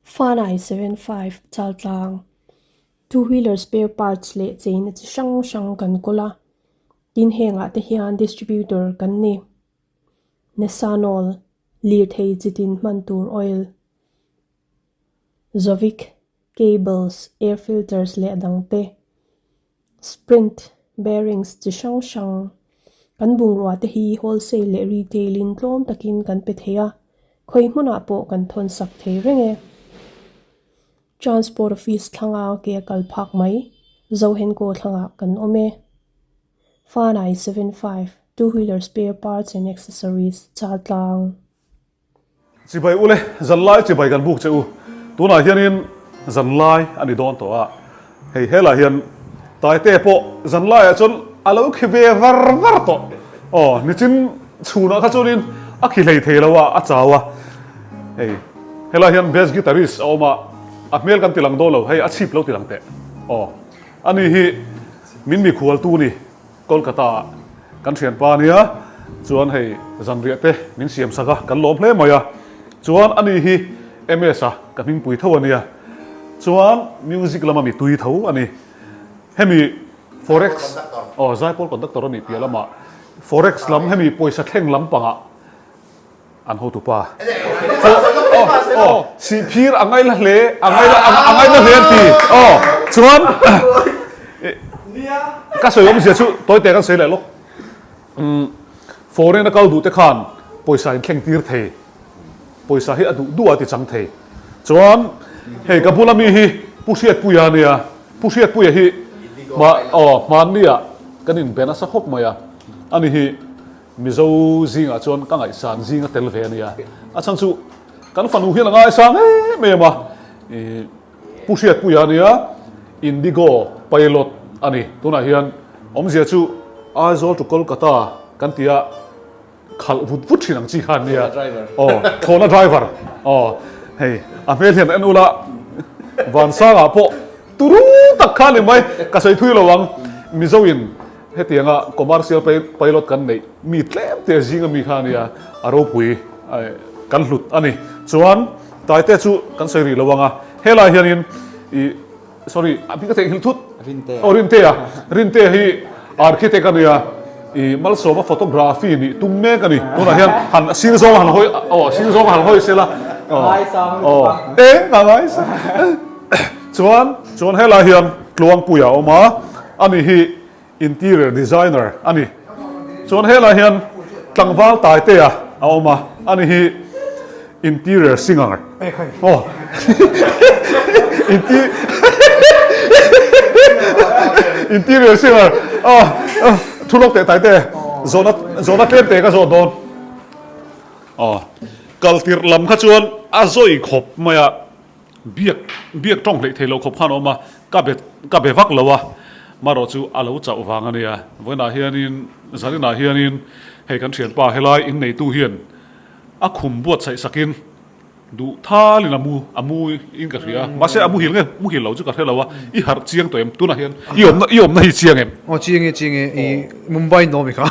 Fanai 75 Chaltlang, Two wheeler spare parts leh cheina chi hrang hrang kan kawl a, tin hengah te hian distributor kan ni. Nesanol, lirthei chitin hman tur oil, Zovik, cables, air filters leh a dang te, Sprint, bearings chi hrang hrang. Kan bungrua te hi wholesale leh retail in tlawm takin kan pe thei a, khawi hmunah pawh kan thawn sak thei reng e. Transport office thlanga ke a kal phak mai, Zohenko thlangah kan awm e. Fanai 75, two wheeler spare parts and accessories, Chaltlang. Chibai ule, zanlai chibai kan buk che u. Tunah hianin zanlai a ni dawn tawh a, hei helaiah hian Taite pawh zanlaiah chuan a lo khi ve var var tawh. Aw, nichin chhunah kha chuanin a khi hlei thei lo a, a chau a. Hei, helaiah hian bass guitarist a awm a, a hmel kan ti lang dawn lo, hei a chhip lo ti lang teh. Aw, ani hi min mikhualtu ni. Kolkata ah kan thianpa ania chuan hei zanriah te min siam sak a kan lawm hle mai a chuan ani hi MS a ka hmingpui tho ania chuan music lama mi tui tho ani hemi forex aw zaipawl conductor anih piah lamah forex lam hemi pawisa thleng lampangah An hotu pa. Aw, sihphir a ngaihla hle, a ngaihla, a ngaihla hle an ti. Aw, chuan ka sawi awmzia chu tawi te kan sawi leh lawk. Umm, foreign a kal duh te khan pawisa in thleng tir thei. Pawisa hi a duh duh a ti chang thei. Chuan hei ka bula mi hi Pu Hriatpuia a nia. Pu Hriatpuia hi hma, aw, hmanni ah kan inbe nasa khawp mai a. Ani hi Mizo zingah chuan ka ngaihsan zing a tel ve a nia. A chhan chu kan fanu hian a ngaisang em em a, ih Pu Hriatpuia a nia, Indigo pilot a ni. Tunah hian awmzia chu Aizawl to Kolkata kan tia khalh vut vut thin ang chi kha an nia. Aw, thlawhna driver. Aw, hei a hmel hian en ula Vansangah pawh turu tak kha a ni mai, ka sawi thui lo ang. Mizo in Hetianga commercial pilot kan neih mi tlem te zinga mi kha a nia, a ropui kan hlut a ni. Chuan Taite chu kan sawi rih lo ang a, helai hianin ih sorry a bik a theihnghilh thut. Rintea. Aw Rintea, Rintea hi architect a nia, ih Malsawma photography nih tum mek a ni. Tunah hian han sir zawng han hawi aw sir zawng han hawi sela. Aw eng a ngaisang. Chuan chuan helai hian Tluangpuia a awm a, ani hi Interior designer a ni. Chuan helai hian tlangval Taitea a awm a, ani hi interior singer. Aw Interior singer aw thu lawk teh Taite zawhna zawhna tlem te ka zawh dawn. Aw kal tirh lam kha chuan a zawi khawp mai a. Biak biak tawng hleih thei lo khawp khan a awm a, ka be ka be vak lo a, marawh chu a lo chauh vang a nia. Vawiinah hianin zaninah hianin hei kan thianpa helai inneitu hian a khum buatsaih sakin duh thalin a mu a mu in ka hria a, mahse a muhil nge muhil lo chu ka hre lo a, i harh chiang tawh em? Tunah hian i awmna i awmna hi chiang em? Aw chiang e chiang e, i Mumbai in awm i kha.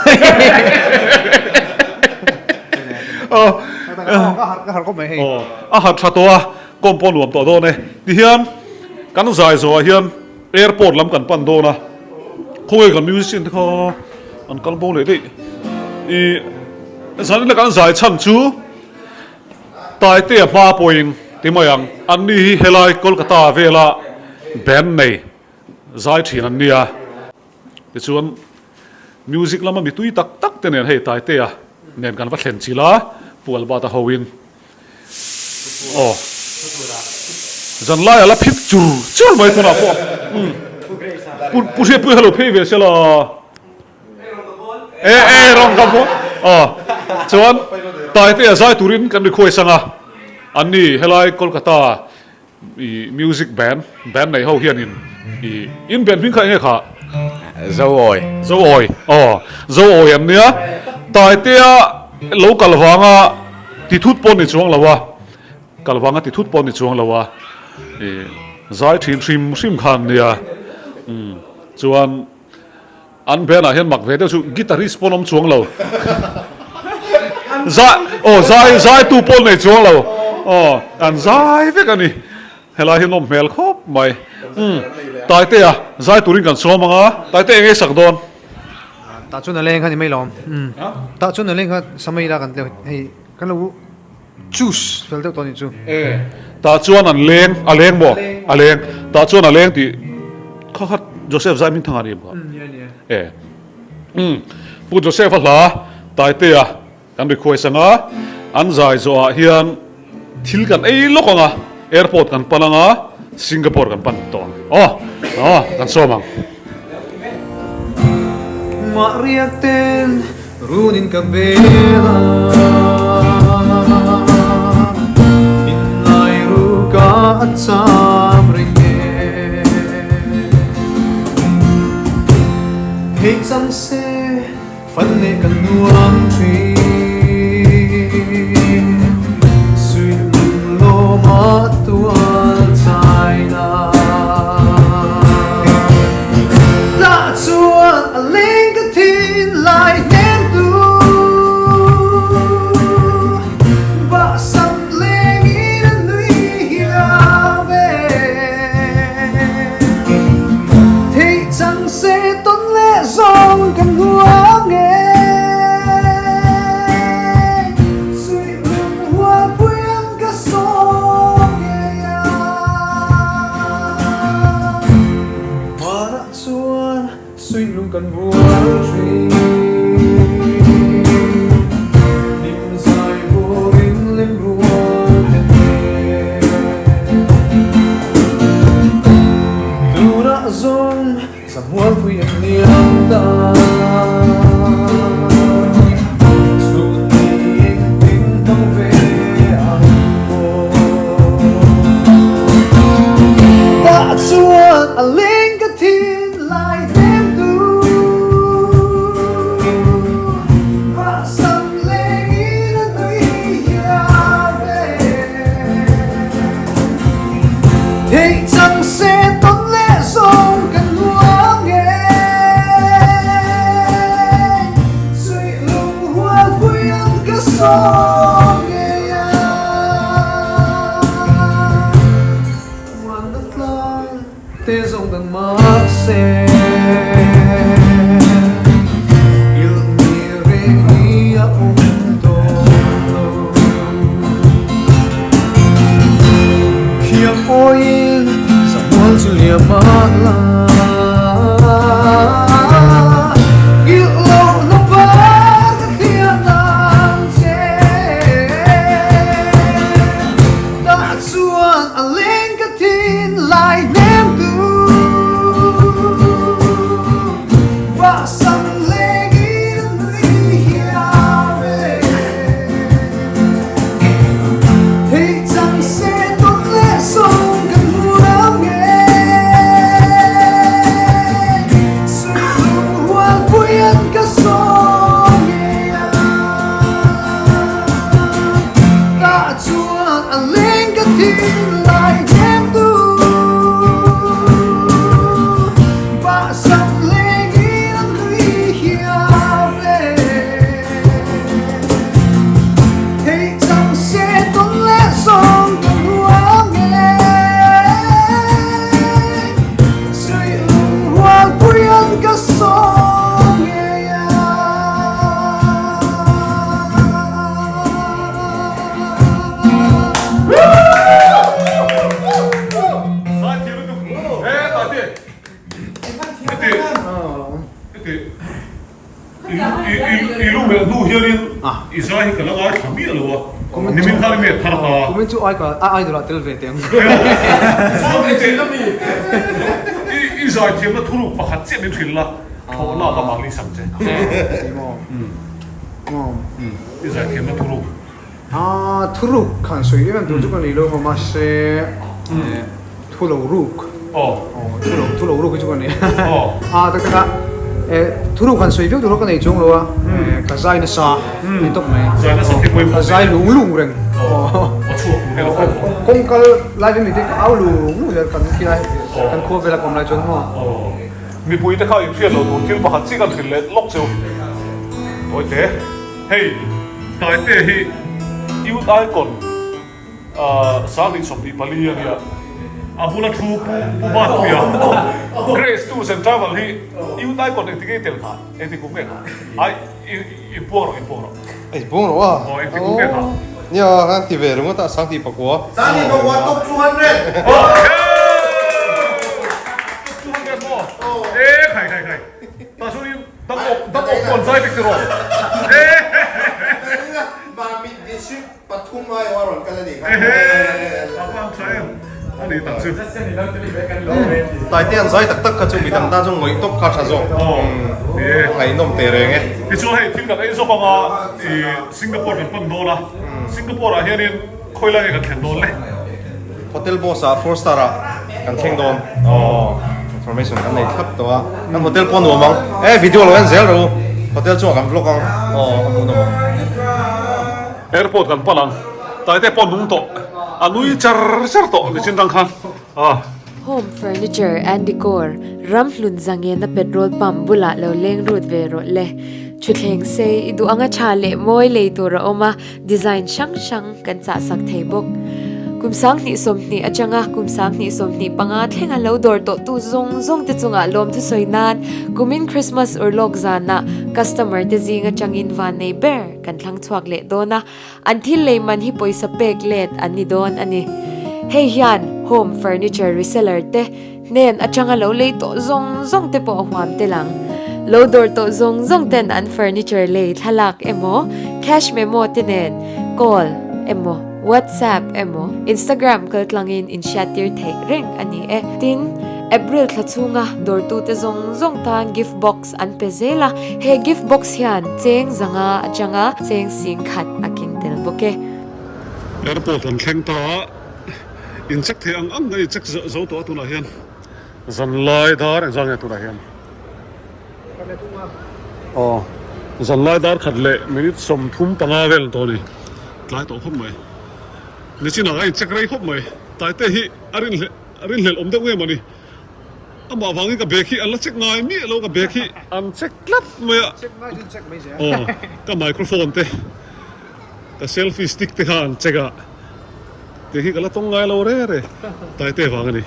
Aw. Ka harh ka harh khawp mai hei. Aw a harh tha tawh a, kawm pawh nuam tawh dawn e. Tihian kan zai zawhah hian airport lam kan pan dawn a, khawnge kan musician te kha an kal bo leh daih. Ih zanin a kan zai chhan chu Taitea hma pawhin ti mai ang, anni hi helai Kolkata vela band nei zai thin an nia. Tichuan music lama mi tui tak tak te nen hei Taitea nen kan va thlen chilh a, Pu Albert-a hoin aw zanlai a la phit chur chur mai tunah pawh umm Pu Pu Hriatpuia kha lo phei ve sela e e rawng ka bawl aw chuan Taitea zai turin kan request anga anni helai Kolkata I music band band nei ho hianin i in band hming kha enge kha? Zoawi. Zoawi aw Zoawi an nia Taitea lo kal vanga ti thut pawh ni chuang lo a kal vanga ti thut pawh ni chuang lo a i zai thin hrim hrim kha an nia umm chuan An band ah hian mak ve deuh chu guitarist pawn awm chuang lo. Zai aw zai zai tu pawn nei chuang lo. Aw, an zai vek a ni. Helai hi nawm hmel khawp mai. Umm, Taitea, zai turin kan sawm ang a, Taitea eng nge sak dawn? Tah chuan a leng kha ni mai lawm. Umm, tah chuan a leng kha sa mai ila kan tleu hei kan lo choose fel deuh tawh nih chu. E, tah chuan an leng, a leng maw? A leng. Tah chuan a leng tih kha kha Joseph Zaimingthanga a ni em kha? E, umm, Pu Joseph-a hla Taitea Kan request anga an zai zawhah hian thil kan ei lawk anga airport kan pan anga Singapore kan pan tawh ang aw aw kan sawm ang. Mah riak ten runin ka bel a, Thinlai ru ka a cham reng e. Thei chang se. Fan leh kan nuam thin. Suih lung lawm a tual China. Tah chuan a leng ka thin lai hnem tu. Bahsam leng in a nui hiau ve. Theih chang se tawn leh zawng kan huam nge. Suih lung hualpui an ka sawm ngei a. Hmanah chuan suih lung kan hual thin. Hlim zai vawrin lem rual te nen. Tunah zawng Samualpui an liam ta. Chhun ni engtin hmang ve ang maw. Tah chuan a leng ka thin lai hnem tu. Vahsam lengin a nui hiau ve. Theih chang se tawn leh zawng kan nuam nge. Suih lung hualpui an ka sawm ngei a. Muanna tlang te zawng dang mah se. Ilhni reng hi a awm dawn lo. Khiang awiin samual chu liam a la. Nghilh loh na par ka thliah ang che. Tah chuan a leng ka thin lai hnem tu. Vahsam lengin a nui hiau e. Theih chang se tawn leh sawm kan huam nge. Suih lung hualpui an ka sawm ngei a. Tah chuan a leng ka thin lai hnem tu. Vahsam lengin a nui hiau e. Theih chang se tawn leh zawng ka huam nge. Suih lung hualpui an ka sawm ngei a. I lu melh hnu hianin i zai hi ka la ngaithla miah lo a, nimin khan i met thar ta. Kumin chu ai ka idol ah tel ve teh ang. I zai thiamna thuruk pakhat chiah min hrilh la, thlawh lak a mahni sam che. I zai thiamna thuruk. Thuruk khan sawi em em tur chu ka nei lo maw mahse thu lo ruk thu lo ruk hi chu ka nei a tak tak a thuruk han sawi viau tur ka nei chuang lo a ka zai nasa ni tawp mai ka zai lung lung reng kawng kal lai vel mite ka au lung lung zel kan khilai kan khua vela ka awm lai chuan maw. Mipui te kha inhriat loh tur thil pakhat chiah kan hrilh leh lawk cheu. Tawite. Hei Taite hi Youth Icon 2024 a nia. A bula thu Pu Pu Batpuia Grace Tours and Travel hi Youth Icon engti nge i tel kha? Engti kum nge kha? Ai i i buang rawh in buang rawh. Ei buang rawh a. Aw engti kum nge kha? Nia kan ti ve ringawt a 2009. 2009 top 200. Top 200 maw? E khai khai khai. Tah chuan in dam awk dam awk pawh an zai vek tiraw? E. Mamit district Pathum ai a rawn kal a nih kha. A va ang tha em a nih tak chu. Taite an zai tak tak kha chu midang tan chuan ngawih tawp kha tha zawk. Ngaihnawm teh reng e. Tichuan hei thil kan ei zawk anga i Singapore kan pan dawn a, Singapore ah hianin khawi lai nge kan thlen dawn le? Hotel boss ah four star ah kan thleng dawn. Information kan nei thlap tawh a, kan hotel pawh nuam ang. E video lo en zel rawh u, hotel chungah kan vlog ang aw a hmuhnawm ang. Airport kan pan ang, Taite pawh nung tawh, a nui char char tawh nichin dang khan a. Home Furniture and Decor, Ramhlun zangena petrol pump bulah lo leng rut ve rawh le. Thutthleng sei i duh anga tha leh mawi lei tur a awm a, design hrang hrang kan chahsak thei bawk. Kum 2020 atanga kum 2025 thlenga lo dawr tawhtu zawng zawng te chungah lawmthu sawi nan kumin Christmas urlawk zanah customer te zing atangin van nei ber kan thlang chhuak leh dawn a, an thil lei man hi pawisa pek let an ni dawn a ni. Hei hian home furniture reseller te hnen atanga lo lei tawh zawng zawng te pawh a huam tel ang. Lo dawr tawh zawng zawng ten an furniture lei thlalak emaw, cash memo te nen call emaw, WhatsApp emaw, Instagram kaltlangin inhriattir theih reng a ni e. Tin, April thla chhunga dawrtute zawng zawng tan gift box an pe zel a, he gift box hian cheng zanga atanga cheng sing khat a keng tel bawk e. Airport an thleng ta a, in check thei ang ang a in check zo tawh a tunah hian zanlai dar engzah nge tunah hian aw zanlai dar khat leh minute 35 vel tawh a ni tlai tawh khawp mai nichinah a in check rei khawp mai taite hi a rinhlelh awm deuh nge mawni. Amah vangin ka bag hi an la check ngai miah lo, ka bag hi an check tlat mai a. Aw, ka microphone te, ka selfie stick te kha an check a, tiang hi ka la tawng ngai lo re re, Taite vang a ni.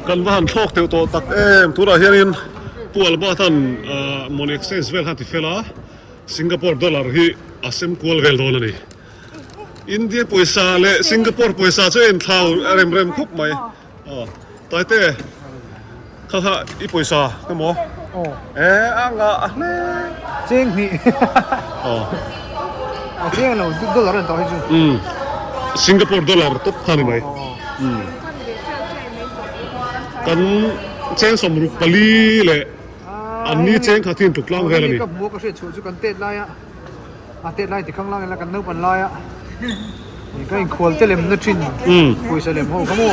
Kan va han thlawk teuh tawh tak em, tunah hianin Pu Albert-a'n money exchange vel kha a ti fel a. Singapore dollar hi a sem kual vel dawn a ni. India pawisa leh Singapore pawisa chu a inthlau rem rem khawp mai. Aw, Taite, kha kha i pawisa emaw? E, a ngah a hle. Cheng hnih. Aw. A cheng lo, dollar a ni tawh hi chu. Umm, Singapore dollar tawp kha ni mai. Umm. Kan cheng 64 leh. An ni cheng kha thin tuk tlang vel a ni. Ka hmuh ka hriat chhuah chu kan tet lai a, a tet lai tikhang lang ila kan naupan lai a, ka inkhual te lem na thin pawisa lem ho kha maw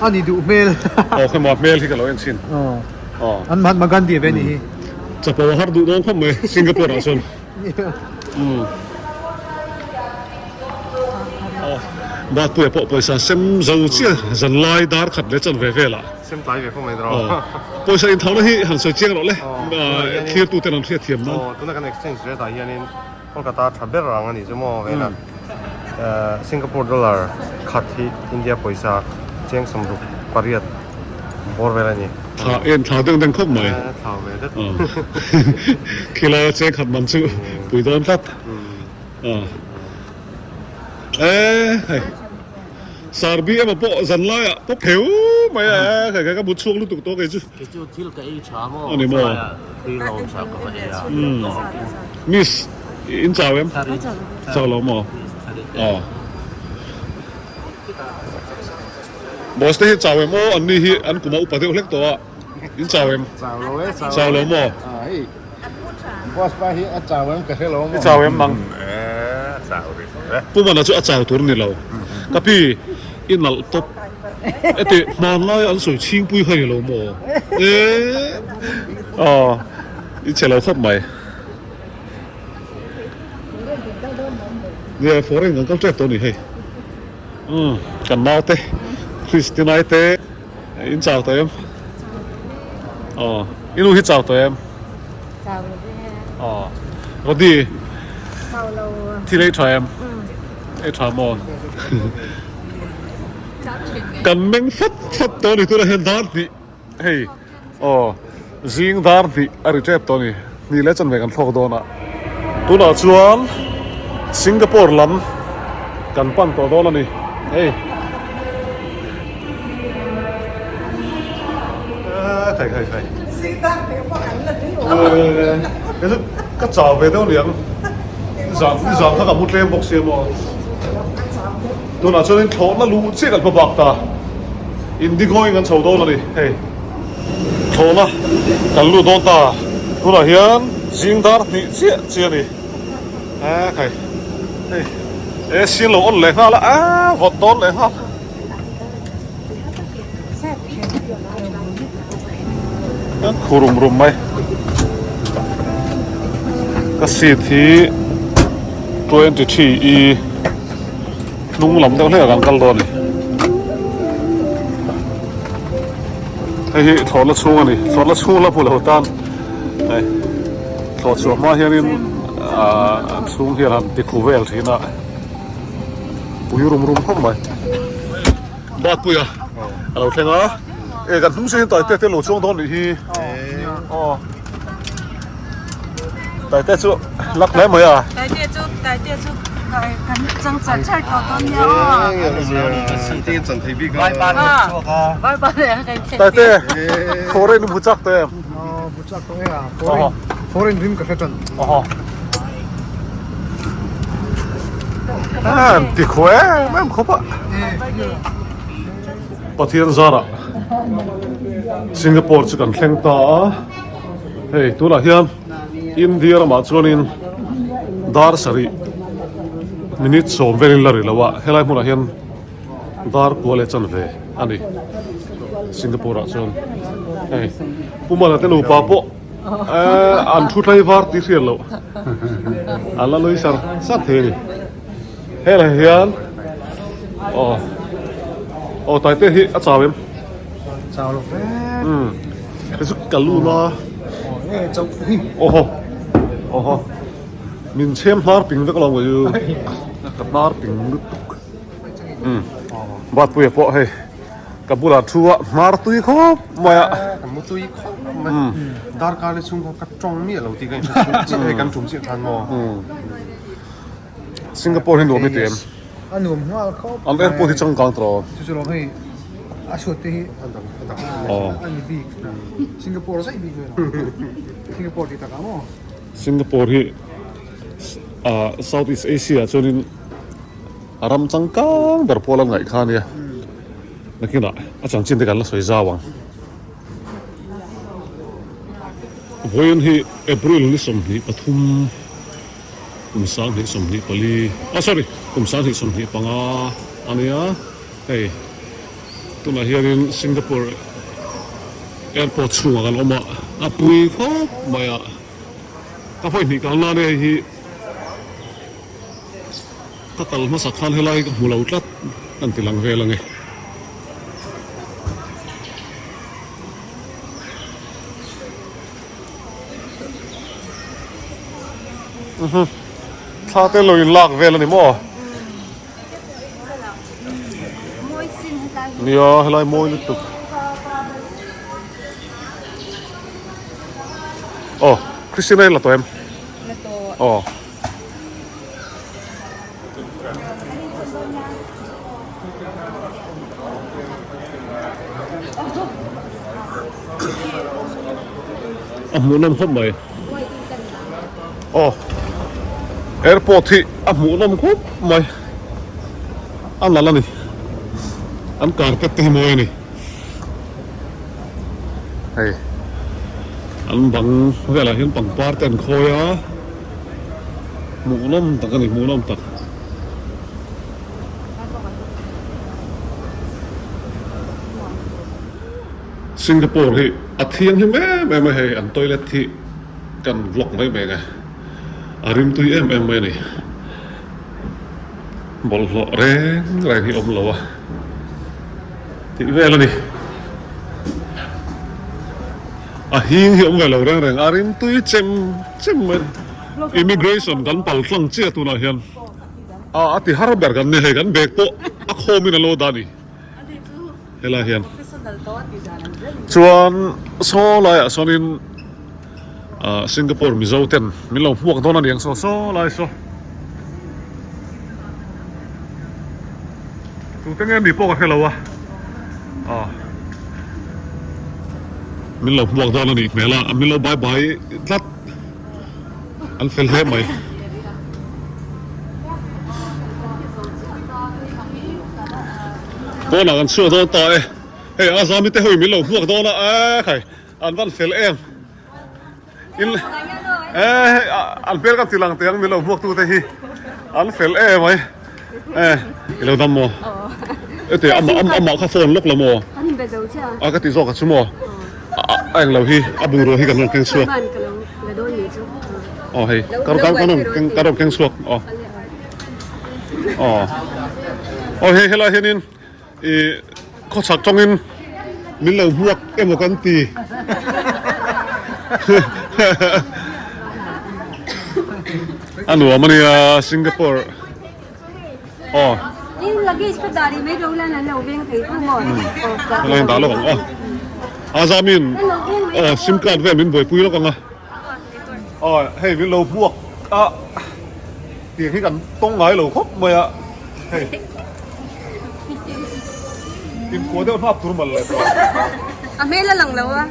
a ni duh hmel. Aw kha maw hmel hi ka lo en thin. An Mahatma Gandhi ve ni hi. Chapo a har duh dawn khawp mai Singapore ah chuan. Batpuia pawh pawisa sem zo chiah zanlai dar khat leh chan ve vel ah. Sem tlai ve khawp mai rawh. Pawisa inthauna hi han sawi chiang rawh le, thlir tuten an hriat thiam nan. Aw, tuna kan exchange rate ah hianin Kolkata tha ber ang a nih chu maw vela Singapore dollar khat hi India pawisa cheng 68 bawr vel a ni. Thla en thla deng deng khawp mai. Thla ve det. Khilaia cheng khat man chu pui dawn tlat. E hei. Sarbi emaw pawh zan laiah pawh pheu mai a e khai khai ka mut chhuak lutuk tawh kei chu. Kei chu thil ka ei tha maw Ani maw? zan laiah free roll tha ka va ei a. Miss in chau em? Chau lo maw? Aw. Boss te hi chau em aw an ni hi an kum a upa deuh hlek tawh a in chau em? Chau lo e chau. Chau lo maw? Boss pa hi a chau em ka hre lo maw? I chau em mang? E chau rih lo e. Pu Mana chu a chau tur ni lo. Ka pi i nalh tawp. Eti hmanlai an sawi chhingpui kha ni lo maw? E aw i che lo khawp mai. Nia foreign kan kal tep tawh a ni hei. Umm kan naute Christinai te. In chau tawh em? Aw, i nu hi chau tawh em? Chau lo ve. Aw Rody thil ei tha em? Ei tha maw? Kan meng fat fat tawh a ni tunah hian dar hnih hei aw zing dar hnih a ri tep tawh a ni hnih leh chanve kan thlawk dawn a tunah chuan Singapore lam kan pan tawh dawn a ni hei khai khai khai ka chau ve deuh niang zan zan kha ka mu tlem bawk sia maw Tunah chuanin thlawhna luh chiah kan hma bak ta. Indigo in kan chho dawn a ni hei. Thlawhna kan lut dawn ta. Tunah hian zing dar hnih chiah chiah a ni. Eee khai hei AC an lo on leh nghal a eee vawt dawn leh nghal. Khu rum rum mai. Ka seat hi 23 e hnung lam deuh hlek ah kan kal dawn a ni. Hei hi thlawhna chhung a ni. Thlawhna chhung la hmu lo tan hei thlawh chhuah hma hianin ahh an chhung hian han ti khu vel thin a pui rum rum khawp mai. Batpuia a lo thleng a e kan hnung sen Taite te lo chuang dawn nih hi aw Taite chu lak hle mai a Taite chu Taite chu kan chang char char tawh dawn nia aw Taite foreign bu chak tawh em bu chak tawh e a foreign foreign rim ka hre tan An ti khaw em em khawp a. Pathian zarah Singapore chu kan thleng ta a, hei tunah hian India ramah chuanin dar sarih minute sawm velin la ri lo a, helai hmunah hian dar kua leh chanve a ni Singapore ah chuan hei Pu Mala te nupa pawh. An thu tlai var tih hriat loh an la nui sar sar thei a ni helai hian aw aw taite hi a chau em chau lo ve um hei chu ka lu na nge chau hi aw haw aw haw min chhem hnar ping vek alawm ka chu ka hnar ping lutuk um batpuia pawh hei. Ka bulah thu a hmar tui khawp mai a. Ka mu tui khawp mai. Darkar le chhung kha ka tawng miah lo tih ka inhre chhung chiah hei kan tum chiah khan maw. Singapore hi nuam i ti em? A nuam nghal khawp mai. An airport hi changkang tawh. Chu chu lawm hei a chhuat te hi a dang a dang. A ni bik. Singapore zaih bik mai. Singapore tih takah maw. Singapore hi South East Asia ah chuanin A ram changkang ber pawl an ngaih kha ania. Nakinah a chanchin te kan la sawi zau ang. Vawiin hi April ni 23 kum 2024 ah sorry kum 2025 ania hei tunah hianin Singapore airport chhungah kan awm a a pui khawp mai a ka vawi hnih kalna ania hei hi. Ka kal hmasa khan helai ka hmu lo tlat kan ti lang vel ange. Thla te lo in lak vel ani maw? Nia helai mawi lutuk. Aw Christina i la tawh em? La tawh. Aw. A hmuhnawm khawp mai. Aw airport hi a hmuhnawm khawp mai. A nalh a ni. An carpet te hi mawi a ni. Hei an bang velah hian pangpar te an khawi a. Hmuhnawm tak a ni hmuhnawm tak. Singapore hi a thianghlim em em a hei an toilet hi kan vlog mai mai ang e a rimtui em em mai a ni bawlhhlawh reng reng hi awm lo a tih vel a ni. A hing hi awm ve lo reng reng a rim tui chem chem mai. Immigration kan pal tlang chiah tunah hian a a ti har ber kan ni hei kan bag pawh a khawm in a lo dah a ni helai hian chuan saw laiah sawnin ah Singapore Mizo ten min lo hmuak dawn a ni ang saw saw lai saw. Tute nge mi pawh ka hre lo a, aw min lo hmuak dawn a nih hmel a, min lo bye bye tlat an fel hle mai. Pawnah kan chhuak dawn ta e, hei Azami te ho in min lo hmuak dawn a, ekhai an van fel em. In eh an hmel kan ti lang teh ang milo hmuak tu te hi an fel e mai eh i lo dam maw ete ama ama kha phone lawk lo maw a ka ti zawk a chu maw a eng lo hi a bungrua hi kan rawn keng chhuak aw hei ka ka ka rawn keng ka rawn keng chhuak aw aw aw hei helai hianin I khawchhak tawngin min lo hmuak emaw kan ti. A nuam a nia Singapore. Aw. Helai dah lawk ang aw. Azamin aw sim card vel min buaipui lawk ang a. Aw hei min lo hmuak a tiang hi kan tawng ngai lo khawp mai a hei inkuah deuh hnap tur mal leh tawh A hmel a lang lo a.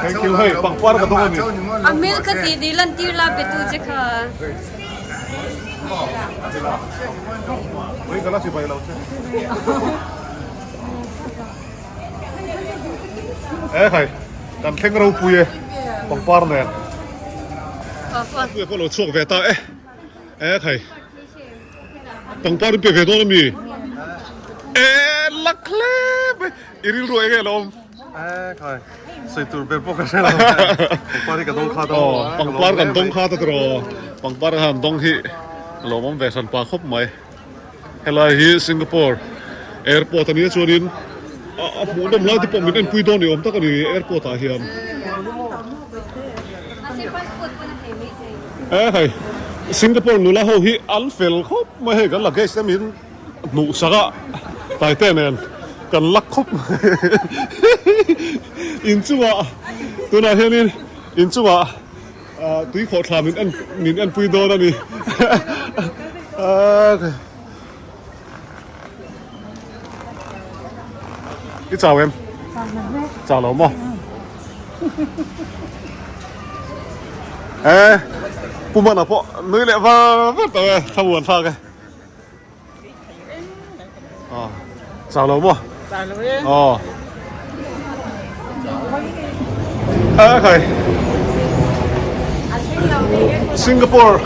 Thank you hei pangpar ka dawng a ni. A hmel ka tih dil an tir la pe tu che kha. Hei ka la chibai lo che. E khai kan thleng ropui e pangpar nen pui pawh lo chhuak ve ta e e khai pangpar in pe ve dawn ami e lak hle mai i rilru eng nge lo awm e khai sawi tur ber pawh ka hre lo pangpar hi ka dawng kha ta pangpar kan dawng kha ta tiraw pangpar khan dawng hi lo awm ve hran pa khawp mai. Helai hi Singapore airport a nia chuanin a hmuhnawm lai te pawh min enpui dawn ni awm tak a ni airport ah hian. E hei Singapore nula ho hi an fel khawp mai hei kan luggage te min hnuh sak a taite nen kan lak khawp mai inchungah tunah hianin inchungah. Tui khawh thla min en min enpui dawn a ni. I chau em? Chau lo maw? E Pu Mana pawh nui leh var var tawh e thlamuan thlak e. Chau lo maw? Chau lo e. Aw. A khai. Singapore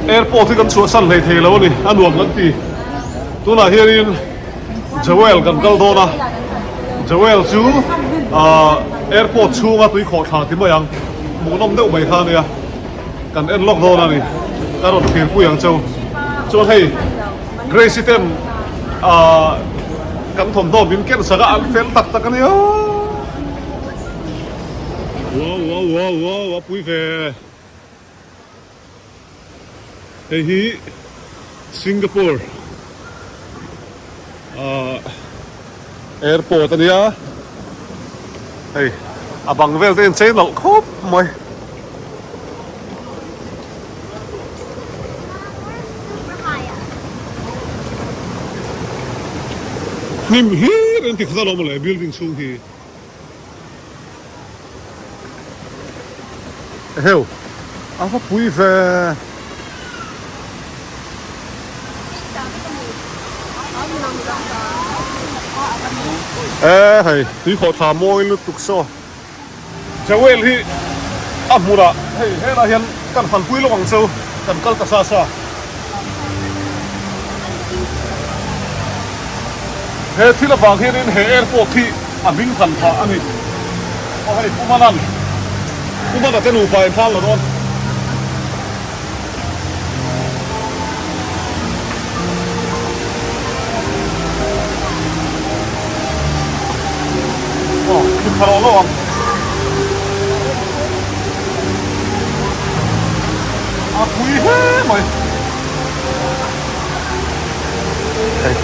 airport hi kan chhuah san hlei thei lo a ni, a nuam kan ti. Tunah hianin Jewel kan kal dawn a, Jewel chu airport chhunga tui khawh thla ti mai ang, hmuhnawm deuh mai kha a nia. Kan en lawk dawn a ni, ka rawn thirpui ang cheu. Chuan hei Grace-i ten ahh kan thawmhnaw min ken sak a, an fel tak tak a nia. Wow wow wow wow a pui ve. Hei hi Singapore ahh airport a nia. Hei a bang vel te in chei nalh khawp mai. Hnim hlir an ti khat alawm mawle building chhung hi. Eheu a va pui ve. E hei tui khawh thla mawi lutuk saw. Jewel hi a hmunah hei helai hian kan fanpui lawk ang cheu kan kal ta sa sa. He thil avang hianin he airport hi a hming than phah a ni. Aw hei Pu Manan, Pu Mana te nupa in thlang lo dawn. Aw, thim tha lo lo ang. hle mai. Hei.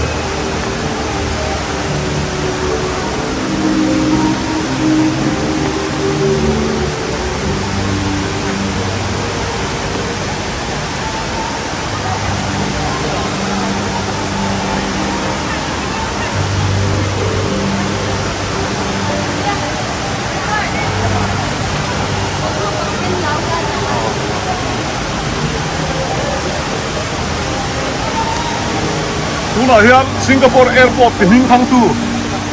Tunah hian Singapore Airport ti hming thangtu,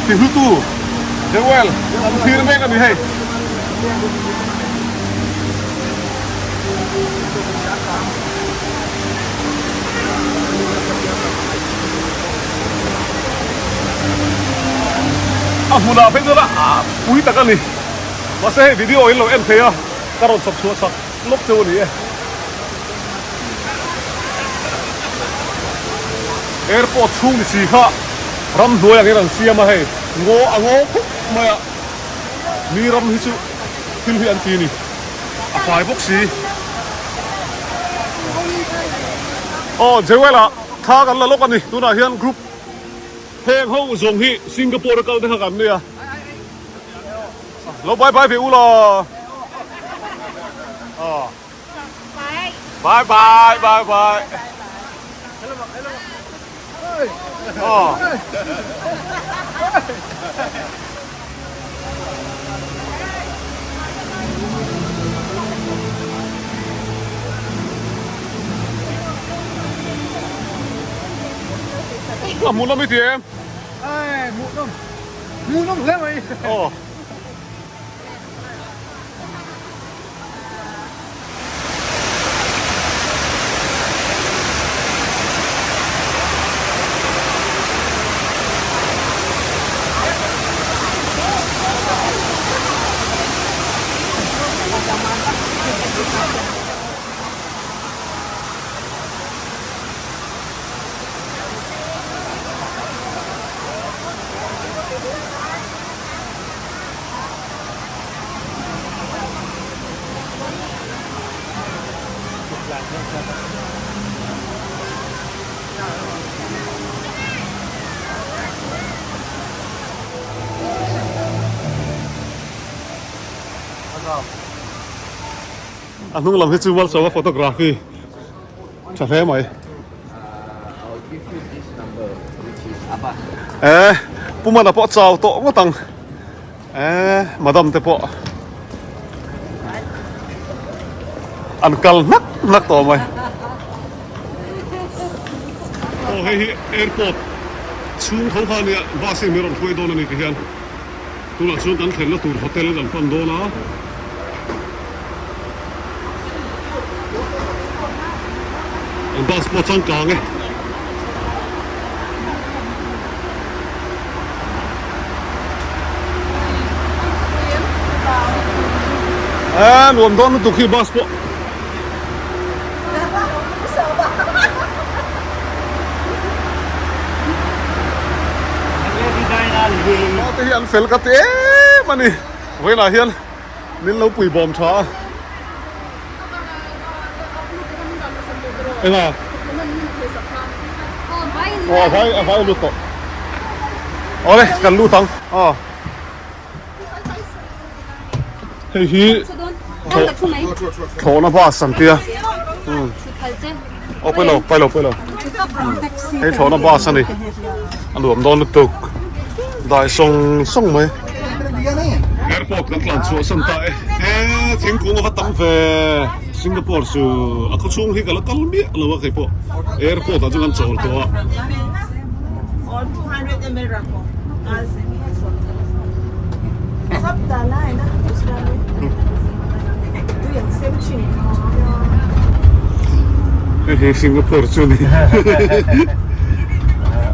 ti hlutu Jewel an thlir mek a ni hei. A hmunah phei chuan a pui tak a ni. Mahse hei video in lo en thei a, ka rawn chhawp chhuah sak lawk cheu a ni e. Airport chhung ni si kha ramhnuai angin an siam a hei, ngaw a ngaw khawp mai a, mi ram hi chu thil hi an ti a ni. A fai bawk si. Aw Jewel ah thla kan la lawk a ni tunah hian group heng ho zawng hi Singapore a kal te kha kan nia lo bye bye ve u la aw bye bye bye bye aw. A hmuhnawm i ti em? Ai, hmuhnawm. Hmuhnawm hle mai. Aw. A hnung lam hi chu Malsawma photography tha hle mai. Eh, Pu Mana pawh chau tawh ngawt ang. Eh, madam te pawh an kal hnak hnak tawh mai. Aw hei hi airport chhung tho kha ania bus in min rawn hruai dawn a ni ti hian tunah chuan kan thlenna tur hotel kan pan dawn a. An bus pawh changkang e. A nuam dawn lutuk hi bus pawh. Te hi an fel ka ti em a ni. Vawiinah hian min lo pui bawm tha a. Enga? Aw a vai a vai lut tawh. Awle kan lut ang. Aw. Hei hi thlawhna bus an tia. Aw pailo pailo pailo. Hei thlawhna bus a ni. A nuam dawn lutuk. Dai sawng sawng mai. Airport kan tlan chhuah san ta e. E thingkung a va tam ve. Singapore chu a khaw chhung hi ka la kal miah lo a keipawh. Airport ah chuan kan chawl tawh a. Hei hi Singapore chu a ni.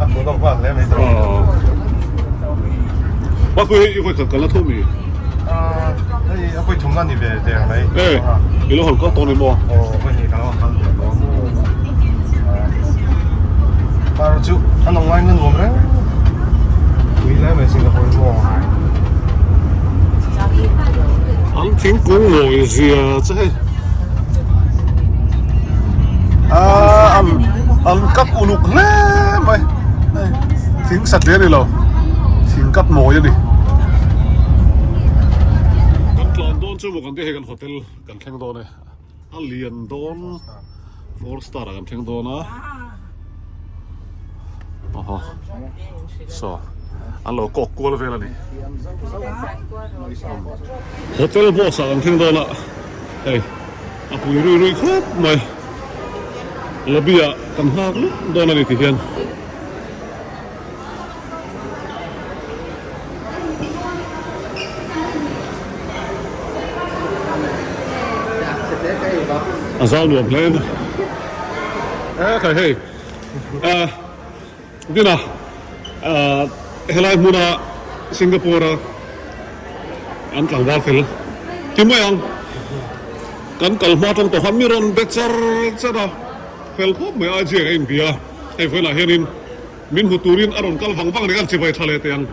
A hmuhnawm nghal hle mai tawh. Ba pui hei i vawi khat kal na tho mi? Hei a vawi thum na ni ve der mai. E i lo hawn kal tawh ni maw? Aw vawi hnih ka lo hawn kal tawh. Par chu an awm ngain a nuam reng. Pui hle mai Singapore hi maw? An thingkung ngawi zia che hei. An cut uluk hle mai. Hei thing satliah a ni lo. Thing cut mawi a ni. Kan tlan dawn chu maw kan tih hei kan hotel kan thleng dawn e. A lian dawn four star ah kan thleng dawn a. Aw saw an lo kawk kual vel a ni. Hotel boss ah kan thleng dawn a hei a pui rui rui khawp mai lobby ah kan nghak luk dawn a ni ti hian. A zau nuam hle a e khai hei ah Dina ah helai hmuna Singapore a an tlangval fel ti mai ang kan kal hma tang tawh khan mi rawn be char char a fel khawp mai a ziak a inbia hei vawiinah hianin Min hmu turin a rawn kal vang vang ringawt chibai tha leh teh ang.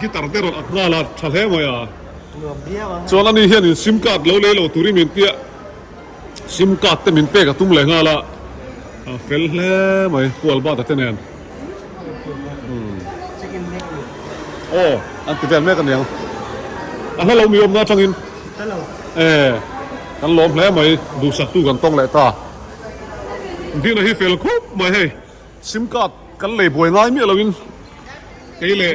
Guitar te rawn at nghal a, tha hle mai a. Chuan ani hianin sim card lo lei lo turin min tia, sim card te min pek a tum leh nghal a, a fel hle mai Pu Albert-a te nen. Aw, an ti vel mek aniang. A hla lo mi awmna atangin. E, kan lawm hle mai, duhsaktu kan tawng leh ta. Dina hi fel khawp mai hei. Sim card kan lei buai ngai miah loin kei leh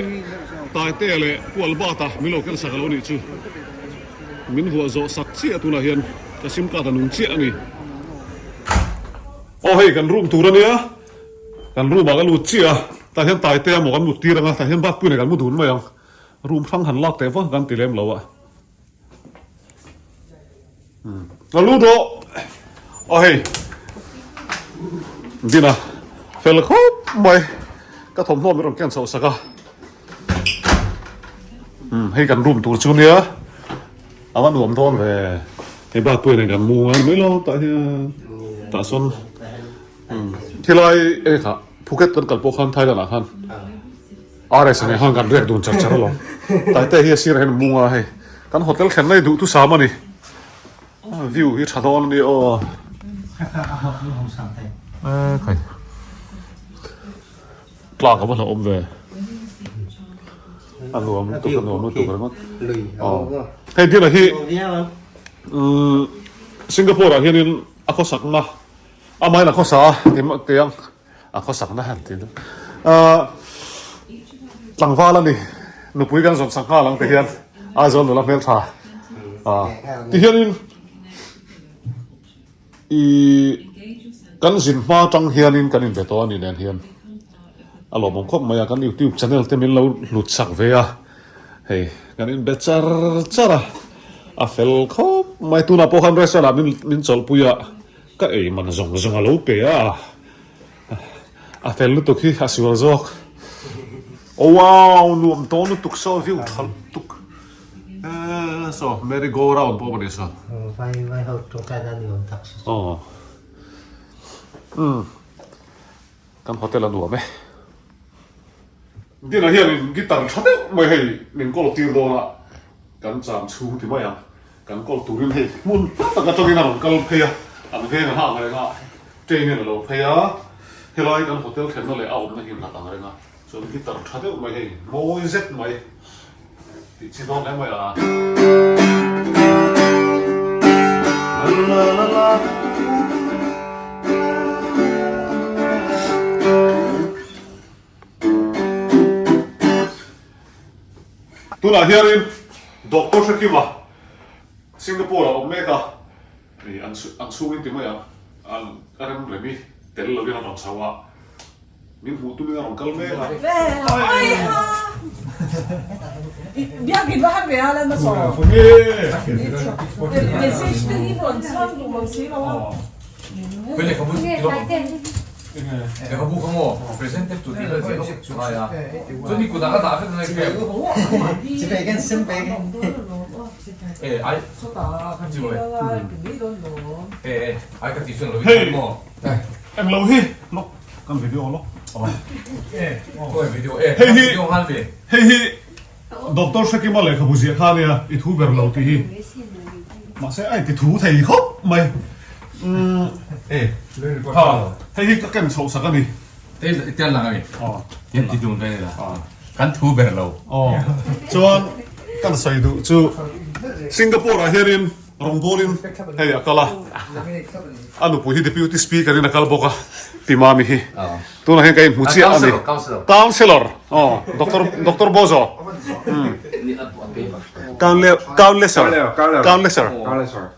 Taitea leh Pu Albert-a min lo ken sak a lo nih chu. Min vuah zawh sak chiah tunah hian ka sim card a nung chiah a ni. Aw hei kan room tur a nia, kan room ah ka lut chiah a, tah hian Taitea maw kan mut tir ang a, tah hian Bakpui nen kan mu dun mai ang. Room hrang han lak teh vak kan ti lem lo a. Ka lu dawh aw hei Dina fel khawp mai ka thawmhnaw min rawn ken chhoh sak a hei kan room tur chu nia a va nuam dawn ve hei bak pawhin kan mu ngai mai lo tah hian tah sawn khilai eng kha Phuket kan kal pawh khan Thailand ah khan. RS nen khan kan riak dun char char alawm. Taite hi a sirah hian mung a hei. Kan hotel thlen lai duh thusam a ni. View hi tha dawn a ni aw. E khai. Tlak a va hlauhawm ve. A nuam lutuk a nuam lutuk ringawt. Hei Dina hi Singapore ah hianin a khawsakna amahin a khawsa a ti ang. A khawsakna han ti deuh. Ahh tlangval a ni. Nupui kan zawn sak nghal ang ti hian Aizawl nula hmel tha. Ahh ti hianin ih kan zin hma atang hianin kan inbe tawh a ni nen hian a lawmawm khawp mai a kan youtube channel te min lo hlut sak ve a hei kan inbe char char a a fel khawp mai tunah pawh khan restaurant ah min min chawlhpui a Ka ei man zawng zawng a lo pe a, a fel lutuk hi a sual zawk. Oh wow, nuam tawh lutuk saw view tha lutuk. Eh saw merry go round pawh ni saw. Vai vai ho tawngtai na ni awm tak si. Oh. Um. Kan hotel a nuam e. Dina hianin guitar tha deuh mai hei min kawl tir dawn a, kan cham chhung ti mai ang. Kan kawl turin hei hmun hla tak atangin a rawn kal phei a, an veng a hah ang reng a, train in a lo phei a, helai kan hotel thlenna leh a awmna hi hlat ang reng a, chuan guitar tha deuh mai hei mawi zet mai tih chi dawn hle mai a. Tunah hianin Doctor Hrekima Singapore ah awm mek a, ih an an chhungin ti mai ang, an a rem rem i tel lovin a rawn chho a, min hmuh tumin a rawn kal mek a. Hei englo hi lawk kan video lawk hei hi hei hi Doctor Hrekima lehkhabu ziah kha ania i thu ber lo tih hi mahse a inti thu thei khawp mai. Ha, hei hi ka ken chhoh sak a ni. Tian lang a ni. Tian ti dun vel a. Kan thu ber lo. Chuan kan sawi duh chu Singapore ah hianin rawngbawlin hei a kal a. A nupui hi Deputy Speaker in a kal bawk a, Pi Mami hi. Tunah hian ka inhmu chiah a ni. Councillor. Aw, Doctor Doctor Bozo. Councillor. Councillor.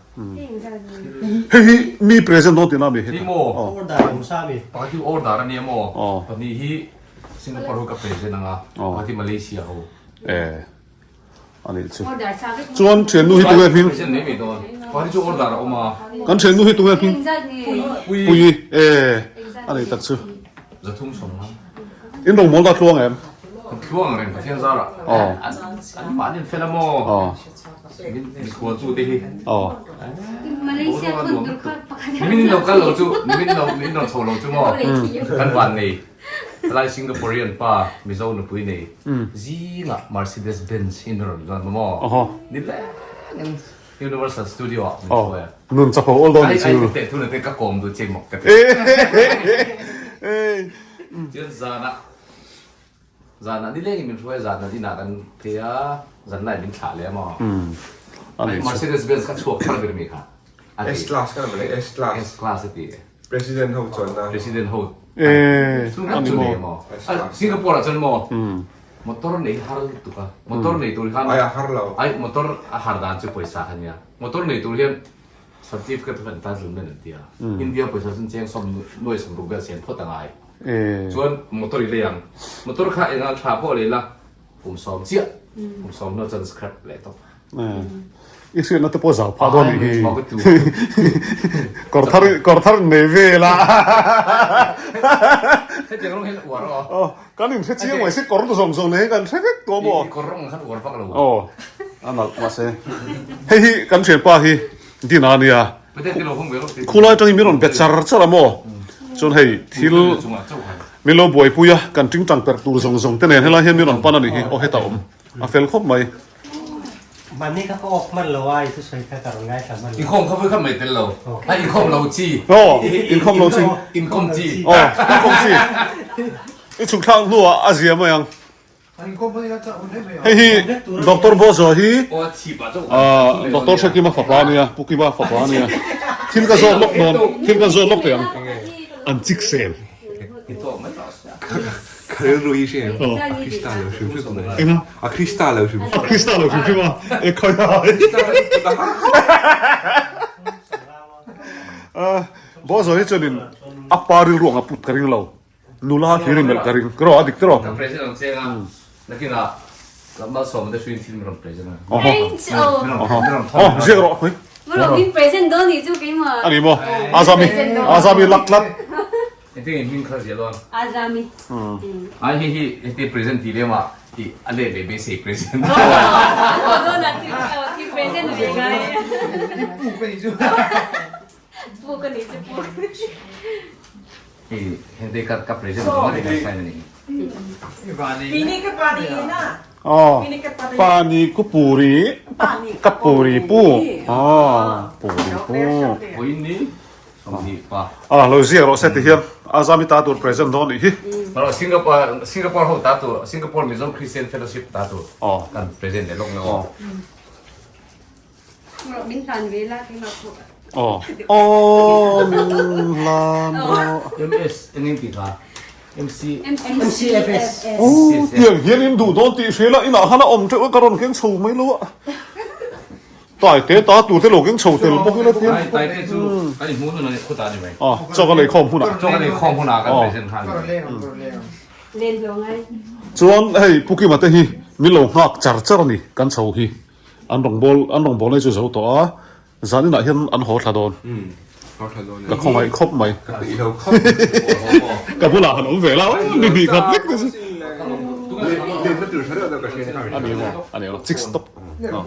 Hei hi mi present dawn tihna a mi heta. Order awm sa mi. Pakhat hi order a nia maw? Pahnih hi Singapore ho ka present anga, pakhat hi Malaysia ho. Eh. A nih chu. Chuan thiannu hi tunge hming? Present mai mai dawn. Pakhat hi chu order a awm a. Kan thiannu hi tunge hming? Pui. Eh. A nih tak chu. Zathum sawm nga. In rawngbâwl ta tluang em? Tluang reng Pathian zarah. An mahni an fel a maw? Mikhual chu te hi. Malaysia thun tur kha pakhat. Nimin lo kal lo chu, nimin lo min rawn chho lo chu maw? Kan van nei. Helai Singaporean pa Mizo nupui nei zingah Mercedes Benz in rawn luan maw? Ni lengin Universal Studio ah min hruai a. Nun chapo awl dawn ni chu. Ai ai teh thun te ka kawm duh che mawk ka ti. Chuan zanah Zanah nilengin min hruai a, zanah inah kan phei a, zanlai min thlah leh a maw? Ai Mercedes Benz kha chhuak thar ber mi kha a ti. S-Class kha ber S Class. S Class a ti. President ho chuanna. President ho. Eh, Chu ngam chu nei a maw? Singapore ah chuan maw motor nei har lutuk a, motor nei tur hian Ai a har lo. Ai motor a har dan chu pawisa kha nia, motor nei tur hian certificate of entitlement an ti a, India pawisa chuan cheng sawm nuai sawmruk vel sen phawt a ngai. Chuan motor i lei ang. Motor kha engang thla pawh lei la, kum sawm chiah, kum sawm hnuah chuan scrap leh tawp. I hriatna te pawh zau phah dawn nih hi. Kawr thar kawr thar nei vel a. Hetiang rawng hian uar aw. Aw, kan inhre chiang mai si kawr zawng zawng nei hi kan hre vek tawh maw. I kawr rawng khan uar vak lo. Aw, a nalh mahse. Hei hi kan thianpa hi Dina a nia. Khulai atangin min rawn bet char char a maw? Chuan hei thil min lo buaipui a, kan tingtang perh tur zawng zawng te nen helai hian min rawn pan a nih hi, aw hetah awm a fel khawp mai. Mahni kha ka off hman lo a, i thusawi kha ka rawn ngaithla hman lo. Inkhawm kha vui kha mai tel lo, a inkhawm lo chi. Aw, inkhawm lo chi. Inkawm chi. Aw, inkawm chi. I chhuk thlak hnuah a zia mai ang. Hei hi Doctor Bozo hi Doctor Hrekima fapa a nia, Pu Kima fapa a nia. Thil ka zawt lawk dawn, thil kan zawt lawk teh ang. An chik sel. Ka rilru hi hre em? A Krista lo hrim hrim mai. Enga? A Krista lo hrim hrim. A Krista lo hrim hrim a, e khawi ai. Bozo hi chuanin a pa rilru ang a put ka ring lo. Nula hlir in melh ka ring. Tiraw a dik tiraw? Ka present ang cheng a, nakinah Lammalsawma te hruiin thil min rawn present a. Aw, ziak rawh khawi. Min present dawn nih chu keimah. A ni maw? Azami, Azami lak tlat. Engtin nge hming kha ziah dawn? Azami. Ai hei hi heti present tih lem ah tih a let leh beisei present. Aw, dawn ah thil present ve ngai. I puk a nih chu. Puk a nih chu puk. Hei hengte ka ka present zawng a kan sign a ni. Pini ka pani ina. Aw pani ku puri ka puri pu aw puri pu. Vawiin ni 20 pa. A lo ziak rawh se ti hian Azami ta tur present dawn nih hi. Singapore Singapore ho ta tur Singapore Mizo Christian Fellowship ta tur kan present leh lawk na aw. Min hlan ve la keimah pawh. Aw aw min hlan rawh. MS eng eng tih kha MC MCFS. Aw tiang hian in duh dawn tih hria la inah khan a awm teuh a ka rawn keng chho mai lo a. Taite ta tur te lo keng chho tel bawk ila tiang. Ai taite chu kan inhmuh hun a khutah a ni mai. Aw chaw ka lei khawm hunah. Chaw ka lei khawm hunah kan present kha a ni mai. Len hlawh ngai. Chuan hei Pu Kima te hi min lo nghak char char a ni kan chho hi. An rawngbâwl an rawngbâwl nei chu zo tawh a, zan inah hian an haw thla dawn. Ka khawngaih khawp mai. Ka bulah han awm ve la, ni hnih khat vek te chu. A ni maw, a ni maw, chik stop. Nuam.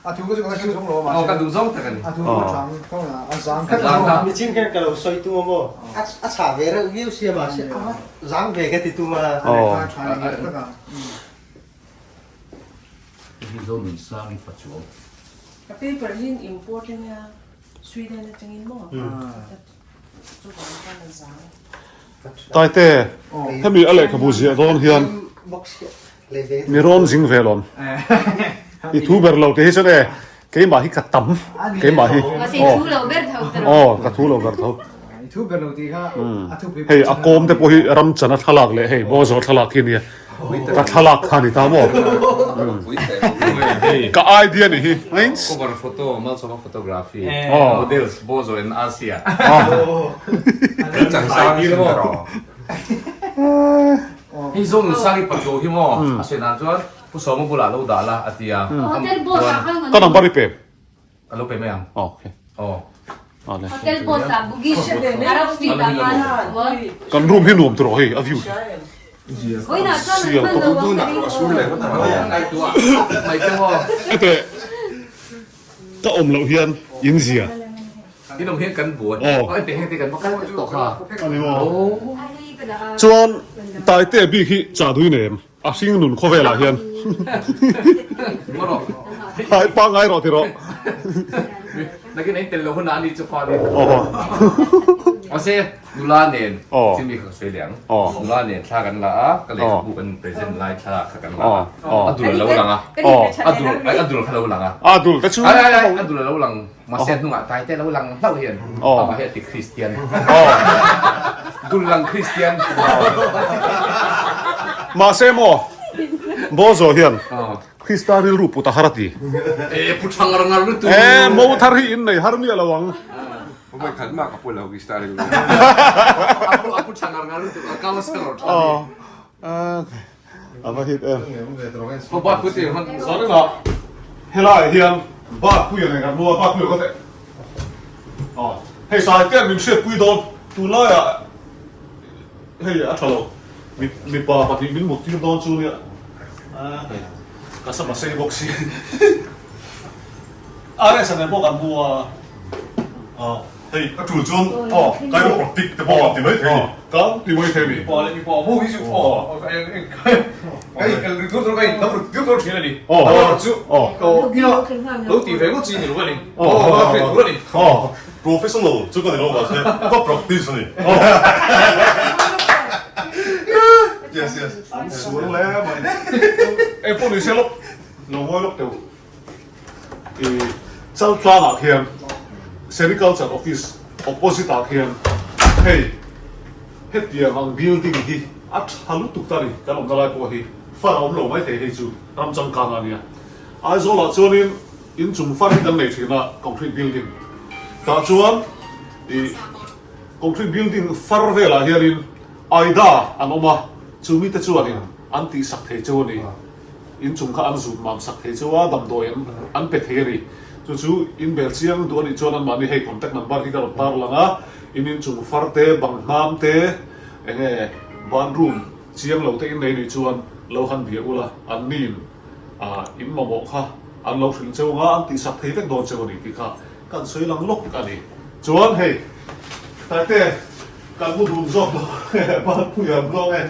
A thu ka chu ka hre zawng lo a mahse. Aw ka duh zawng tak a ni. A thu ka chang ka a zang khat a. Michin khan ka lo sawi tum a maw? A chhah ve reuh viau sia mahse a va zang ve ka ti tum a. Aw. Tha ni nghet tak a. Hei hi Zonunsang i pachuau. Ka paper hi in import a nia Sweden atangin maw? Chuvang khan a zang. Taite, hemi a lehkhabu ziah dawn hian mi rawn zing ve lawm. I thu ber lo tih hi chuan e, keimah hi ka tam, keimah hi. Aw, ka thu lo ber tho. Hei a kawm te pawh hi ram chana thlalak leh hei Bozo thlalak hi ania. Ka thlalak kha ni ta maw? Ka idea ni hi. Cover photo, Malsawma photography, models Bozo and Asia. Hei zawng in sang i pachuau hi maw? A sawi dan chuan Pu Sawma bulah lo dah la a ti a. Ka number i pe. Ka lo pe mai ang. Okay. Aw. Hotel boss ah Bugis Arab Street ah khan Kan room hi nuam tawh hei a view hi. Vawiinah chuan an hman lo ang ka ring aw. Ete ka awm loh hian in zia. In awm hian kan buai. Aw. Ete heng te kan va kal vek tawh kha. Ani maw. Chuan Taite bik hi chah dui nei em? A hring nun khawvelah hian Hai pangngai rawh ti rawh. Nakin a intel lo hunah ani chu fa nen. Mahse nula nen chimi kha ka sawi leh ang. Nula nen thla kan la a, ka lehkhabu kan present lai thla kha kan la a. A dul a lo lang a. A dul a dul kha lo lang a. A dul te chu. Ai ai ai a dul a lo lang. Mahse a hnungah tai te lo lang hlauh hian amah hi a ti Kristian. Dul lang Kristian. Mahse maw Bozo hian Krista rilru put a har a ti. E pu tha ngar ngar lutuk. E mo thar hi in nei har miah lo ang. Vawi khat mah ka pu lo Krista rilru. A pu tha ngar ngar lutuk a counselor tha ni. A va hit em. Zaninah helaiah hian Bakpui a nei kan hmu a, Bakpui a kawt e. Aw, hei Saite min hriatpui dawn, tunlaiah hei a tha lo, mipa pahnih min muttir dawn chu nia. Hei, ka sam a sei bawk si. RS a nen pawh kan hmu a. Aw, hei a tul chuan aw chiropractic te pawh an ti mai thei a ni. Kan ti mai thei a ni. Mipa leh mipa mu hi chu aw ka in ri tur tur ka in dam ru tur tur thin a ni. Aw chu aw ina lo ti ve ngawt chi ni lo a ni. Aw ka hriat tur a ni. Aw professional chu ka ni lo mahse ka practice a ni. Yes yes. An sual hle mai. Engpawh ni se lawk lo ngawi lawk teuh. I Chaltlang ah khian Sericulture Office opposite ah khian hei hetiang ang building hi a tha lutuk ta ni kan awmna lai pawh hi far a awm lo mai thei hei chu ram changkang a nia. Aizawl ah chuanin inchung far hi kan nei thin a concrete building tah chuan i concrete building far velah hianin aida an awm a chumi te chuanin an tihsak thei cheu a ni. Inchung kha an zut mam sak thei cheu a, damdawi an an pe thei a ni. Chu chu in bel chiang duh a nih chuan anmahni hei contact number hi ka rawn tar lang a, in inchung far te, bang hnam te, eng nge bathroom chiang lo te in nei nih chuan lo han bia ula, an nin ah in mamawh kha an lo hrilh cheu anga an tihsak thei vek dawn cheu a ni tih kha kan sawi lang lawk a ni. Chuan hei Taite kan mu dun zawk dawn e, Banpui an zawng e,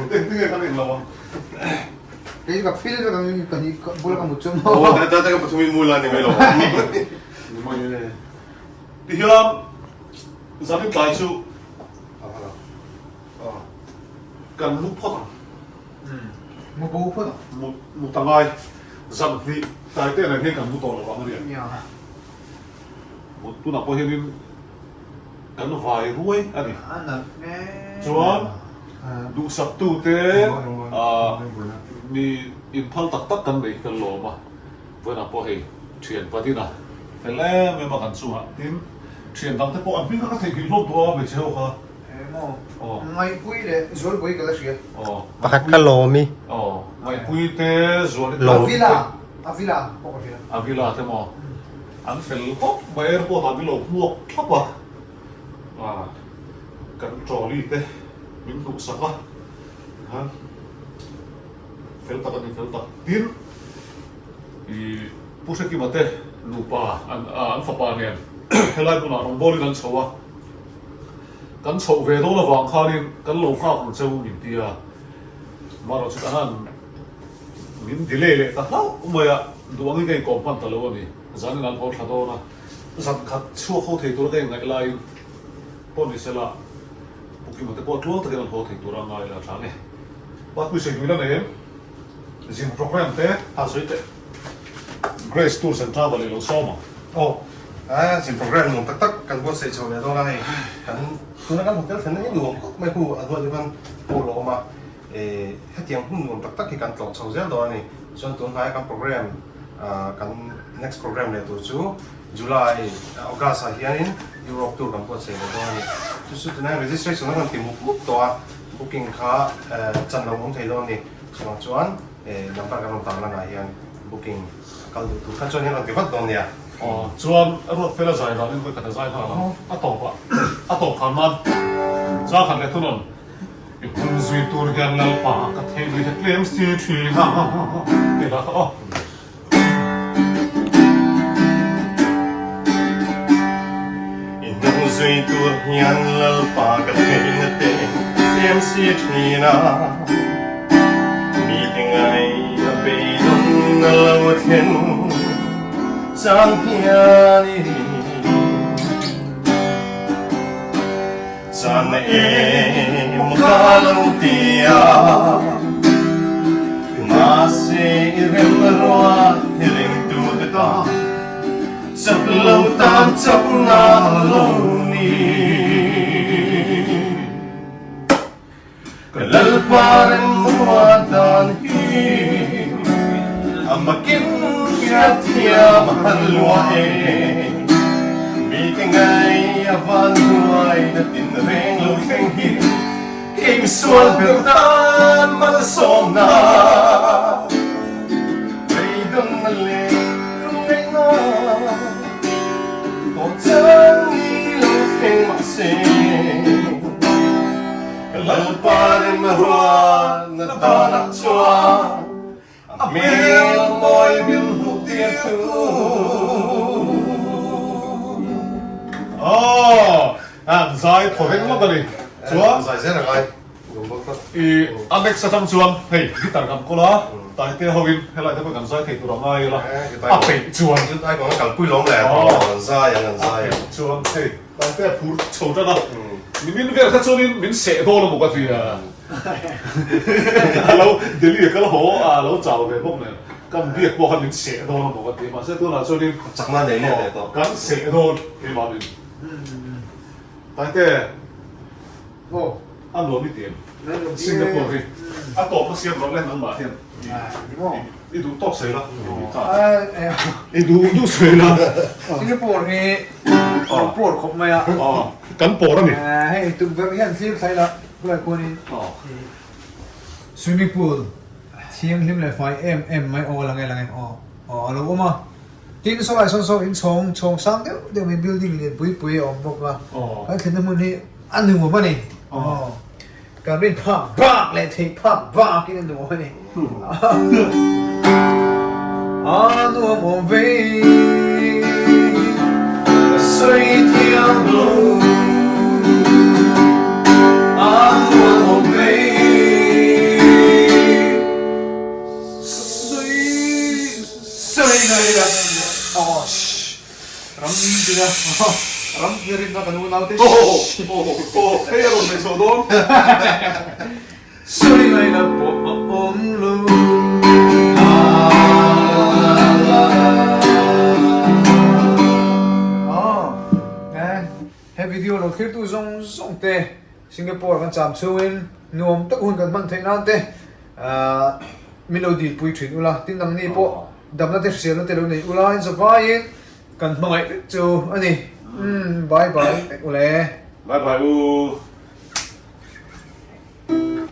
engtin nge kan englo ang. Kei ka feel vek ang mi pahnih bula ka mut chuan maw. Aw ta ta ka pathum in mu la ni mai lo. Ni mai e. Tihian zanin tlai chu kan mu phawt ang. Mu bo phawt ang. Mu mu ta ngai zan hnih tlai te nen hian kan mu tawh lo ang a nia. Mut tunah pawh hianin kan vai ruai a ni. Chuan duhsaktute mi inphal tak tak kan neih kan lawm a, vawiinah pawh hei thian Padina fel em em a kan chungah tin thian dangte pawh an hming kha ka theihnghilh hlawm tawh a hmeichhe ho kha. Aw Ngaihpui leh Zualpui ka la hria. Pakhat kha Lawmi. Aw Ngaihpui te Zuali te. Avila Avila pawh ka hria. Avila te maw? An fel khawp mai airport ah min lo hmuak thlap a, ah kan trolley te min hnuh sak a, tikhan fel tak a ni fel tak. Tin ih. Pu Hrekima te nupa an an fapa nen helai hmunah rawngbawlin an chho a, kan chhoh ve dawn avang khanin kan lo nghak ang cheu min ti a, marawh chu kan han min delay leh ta hlauh mai a, duh angin ka inkawm hman ta lo a ni, zanin an haw thla dawn a, zan khat chhuak ho thei tura ka inngaih laiin pawh ni sela Pu Kima te pawh tluang takin an haw thei tura ngai la tha nge. Bakpui sawi hmui la nei em? Zin program te han sawi teh. Grace Tours and Travel i lo sawm ang. Aw, a zin program nuam tak tak kan buatsaih chho leh dawn a hei. Kan tuna kan hotel thlenna hi nuam khawp mai hu a hnuai deuh khan pool a awm a, eh hetiang hmun nuam tak tak hi kan tlawh chho zel dawn a ni. Chuan tun hnaia kan program kan next program leh tur chu July, August ah hianin Europe tour kan buatsaih leh dawn a ni. Chu chu tunah hian registration a rawn ti mup mup tawh a, booking kha chan lo awm thei dawn a ni. Chuvang chuan number kan rawn tar lanah hian booking a kal duh tur kha chuan hian rawn ti vat dawn nia. Aw chuan ruat fela zai danin vawi khat a zai nghal ang. A tawpah a tawp khan nan zangkhat leh thunawn i hmun zui tur hian Lalpa ka theih lui he tlem si thin a tih lah kha aw. I hnung zui tur hian Lalpa ka theihna te tlem si thin a, mite ngai a beidawn a lo thlen chang hian i Chan em ka lo ti a, mahse i rem ruat hi ringtu te tan chak lo tan chakna lo ni. Ka Lalpa remruat dan hi a makin hriat thiam a han luah e. Mite ngai a van hnuai na tin reng lo thleng hi keim sual ber tan malsawmna beidawnna leh lungngaihna tawh chang ni lo thleng mahse. Ka Lalpa remruatna danah chuan a hmel mawi min hmuh tir thu. Aw, an zai thaw vek lawk a ni. Chuan zai zel a ngai. I a next atang chuan hei guitar kan kawl a, Taite hoin helai te pawh kan zai thei tur a ngai ila a peih chuan. Ai kawng a kalpui lawm le, an zai ang an zai ang. A peih chuan hei. Taite a phur chho tan a, nimin vel kha chuanin min seh dawn a maw ka ti a, a lo Delhi a kal haw a, a lo chau ve bawk nen, kan biak pawh khan min seh dawn a maw ka ti a, mahse tunah chuanin Chakna nei let leh tawh. Kan seh dawn keimah min Taite a nuam i ti em? Singapore hi a tawpna siam rawh le nangmah hian i duh tawk sawi la i duh duh sawi la. Singapore hi kan pawr khawp mai a. Kan pawr a ni. Hei tukverh hian thlir thlai la khulai khuanin swimming pool thianghlim leh fai em em mai aw lang e lang e aw aw a lo awm a. Tin sawlai sawn saw in chhawng chhawng sang deuh deuh mai building lian pui pui a awm bawk a. Kan thlenna hmun hi a nuam a ni. Kan rin phak bak leh theih phak bak in a nuam a ni. A nuam awm ve ka sawi thiam lo. A nuam awm ve sawi sawi ngai la. Aw shh ram tina ram tina rinna kan unau te shh. Aw hei a rawn nei chho dawn. Sawi ngai la pawh a awm lo. Aw he video lo thlir tu zawng zawng te Singapore kan cham chhungin nuam tak hun kan hman theih nan te min lo dilpui thin ula tin nangni pawh damna te hriselna te lo nei ula in zavaiin kan hmangaih vek chu a ni. Umm bye bye vek ule. Bye bye u.